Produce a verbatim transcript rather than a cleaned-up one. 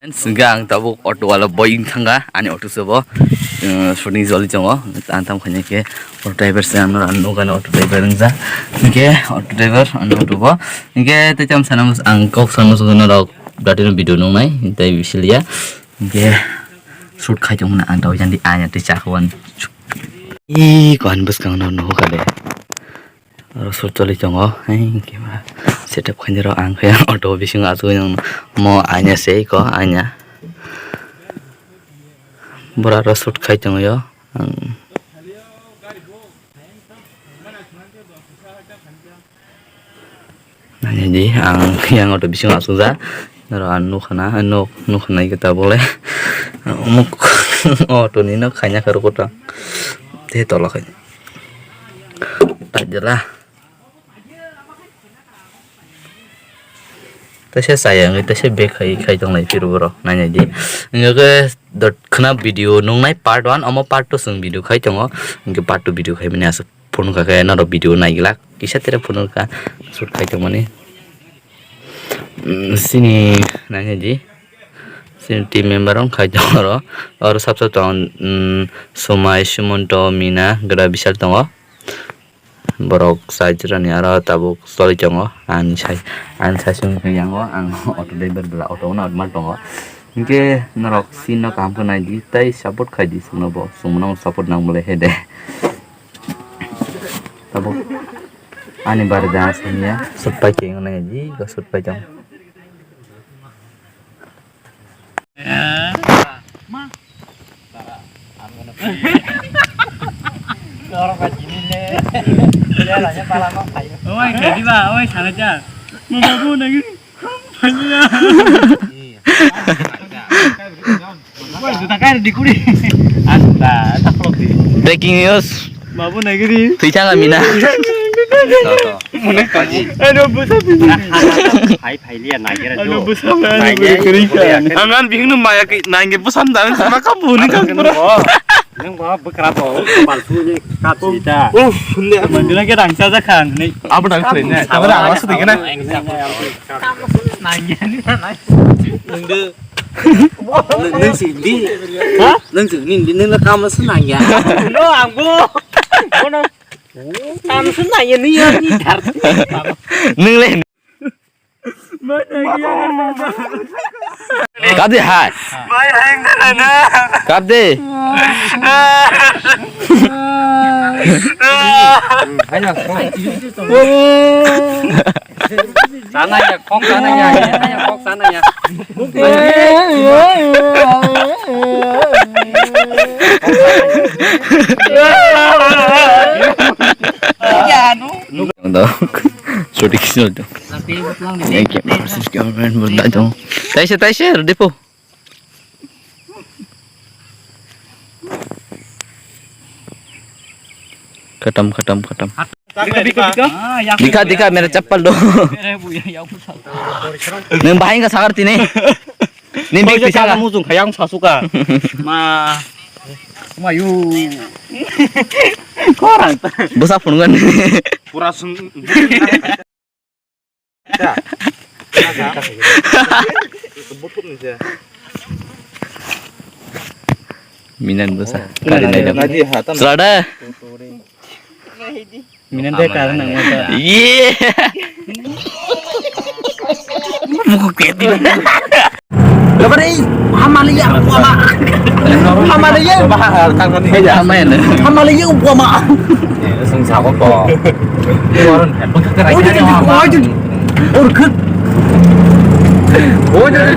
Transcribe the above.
Hwnkhe ang tabuk auto wala boy wng thangkha, ani auto se bo, uh, shooting joli tongo. Ang tamo khaina khe auto driver se, ang norok nukha auto driver wngjak. Hwnkhe auto driver, ang auto bo. Hwnkhe tei tamo sana ang kok sana muchungno rok bwtwi no video nuknai, tei bisiliya. Hwnkhe shoot khai tongmani ang tabuk jani anya tei chakhuan. Ih, kuan bwskang no nukha de. Oro shoot choli tongo. Hai, khe ba setup khainai rok ang khe auto bisingo achugwi nang mo anya se ko anya. Bora ro shoot khai tongo yo. Ang nai di ang yang auto bisingo achukjak. Oro ang nukha na, nuk, nukha nai khe tabuk le. Muk auto ni nok khaina khe rw kwtal. Tei tola khai. Taijala. Taisa chaya wngwi taisa bag khai khai tonglai phiro borok nainai di. Wngkhe dot khna video nungnai part one, omo part two chwng video khai tongo. Wngkhe part two video khaimani aswk phunukha khe norok video naiglak. Kisa tere phunukha shoot khai tongmani. Mm, sini nainai di. Sini team member rok khai tongo oro. Oro sab sab tongo, mm, Somai, Sumonto, Mina, Gra Bisal tongo. Borok chai jora ni aro tabuk choli tongo. Ani sai, ani sai sung khe yango ang auto driver bwla auto no ma tongo. Hinkhe norok scene no kaham khe nai di tei support khai di chwngno bo. Chwng bono support nang bolai he de. Tabuk ani bari da sanya sut pai khe nai di go sut pai tong. Oi, kadi ba, oi, sana ja. Mo babu nagi. Oi, juta kai di kuri. Asta, tak lok di. Breaking news. Babu nagiri. Twi thang amina. Aduh, busa bini. Hai, hai, liya, nagir, aduh, busa bini. Angan bihing no maya ki nangir busan dan sama kamu ni kan pura. Nang bawa bekra to, kepal su ni kat sita. Uff, ne. Mandira ke rangsa ja khan ni. Apa dang kren ne? Sabar awas tu kena. Nangir ni nangir. Nde. Nang sih di. Ha? Nang sih ni di nang kama senang ya. No, angbo. Bono. Kam senang ya ni ya ni dar. Nang le. Kap de hai. Kap de. Sana ya, kok sana ya, sana ya, kok sana ya. Ya, no. Dok. Sorry, kisah tu. Thank you. Taise, taise, depo. Khatam, khatam, khatam. Dikha, dikha, mera chappal do. Nang bahai ka sagar tine. Ning big pisa ka mujung khayang sasuka. Ma. Ma yu. Korang. Busa phungan. Pura sung. Minan busa. Kari nai dong. Selada. Minan de kar nang mata. Ye. Buku keti. Hamaliya, wama. Hamaliya. Hamaliya, wama. Sung sabo ko. Oi, oi, oi.